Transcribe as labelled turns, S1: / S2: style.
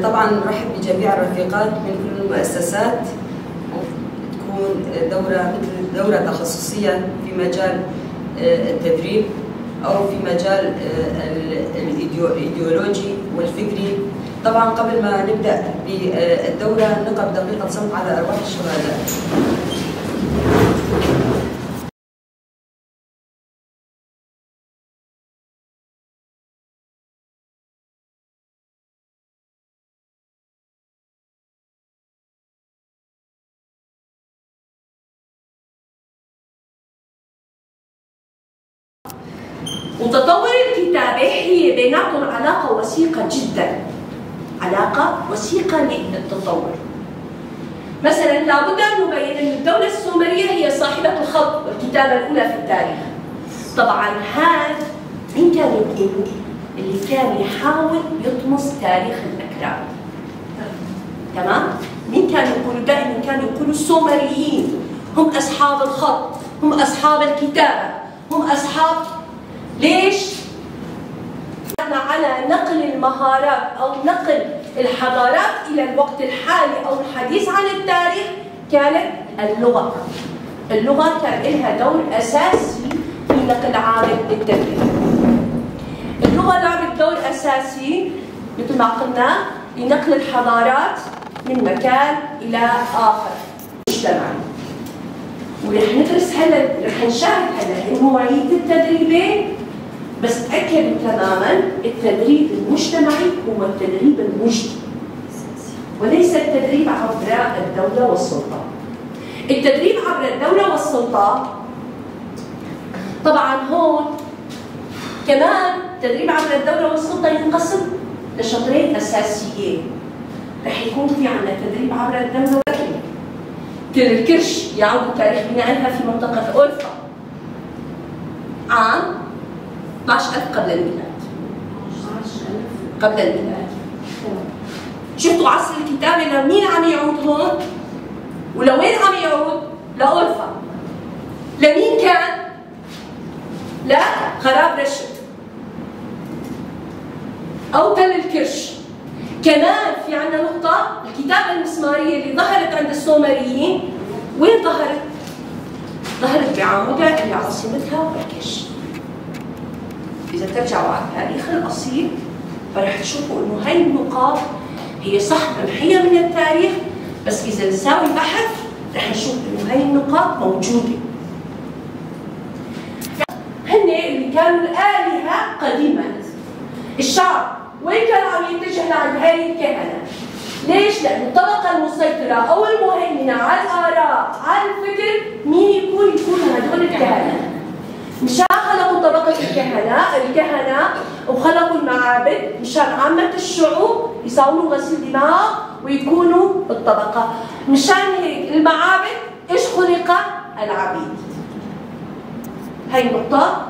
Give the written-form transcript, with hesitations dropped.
S1: طبعا نرحب بجميع الرفيقات من كل المؤسسات، تكون دورة مثل دورة تخصصية في مجال التدريب أو في مجال الإيديولوجي والفكري. طبعا قبل ما نبدأ بالدورة نقف دقيقة صمت على أرواح الشهداء.
S2: وتطور الكتابة هي بيناتهم علاقة وثيقة جدا، علاقة وثيقة للتطور. مثلا لابد أن نبين أن الدولة السومرية هي صاحبة الخط والكتابة الأولى في التاريخ. طبعا هذا مين كان يقول؟ اللي كان يحاول يطمس تاريخ الأكراد. تمام؟ مين كان يقول؟ دائما كانوا يقولوا السومريين هم أصحاب الخط، هم أصحاب الكتابة، هم أصحاب. ليش؟ على نقل المهارات أو نقل الحضارات إلى الوقت الحالي أو الحديث عن التاريخ كانت اللغة. اللغة كان لها دور أساسي في نقل عامل التدريب. اللغة لعبت دور أساسي مثل ما قلنا لنقل الحضارات من مكان إلى آخر. مجتمعي. ورح ندرس هلا، رح نشاهد هلا نوعية التدريبين، بس تأكدوا تماما التدريب المجتمعي هو التدريب المجدي وليس التدريب عبر الدولة والسلطة. التدريب عبر الدولة والسلطة طبعا هون كمان التدريب عبر الدولة والسلطة ينقسم لشطرين أساسيين. رح يكون في عندنا تدريب عبر الدولة تل الكرش يعود تاريخ بنائها في منطقة أورفا عام 12000 قبل الميلاد. 12000 قبل الميلاد. شفتوا عصر الكتابة لمين عم يعود هون؟ ولوين عم يعود؟ لأورفا. لمين كان؟ لخراب رشد أو تل الكرش. كمان في عندنا نقطة، الكتابة المسمارية اللي ظهرت عند السومريين وين ظهرت؟ ظهرت بعامودة اللي عاصمتها الكرش. إذا ترجعوا على التاريخ الأصيل فرح تشوفوا إنه هاي النقاط هي صح ممحية من التاريخ، بس إذا نساوي بحث رح نشوف إنه هاي النقاط موجودة. هن اللي كانوا الآلهة قديما. الشعب وين كان عم يتجه؟ لعند هاي الكهنة. ليش؟ لأنه الطبقة المسيطرة أو المهيمنة على الآراء على الفكر مين يكون؟ يكونوا هدول الكهنة. مشان خلقوا طبقة الكهنة وخلقوا المعابد مشان عامة الشعوب يساووا غسيل دماغ ويكونوا الطبقة. مشان هيك المعابد ايش خلق؟ العبيد. هاي النقطة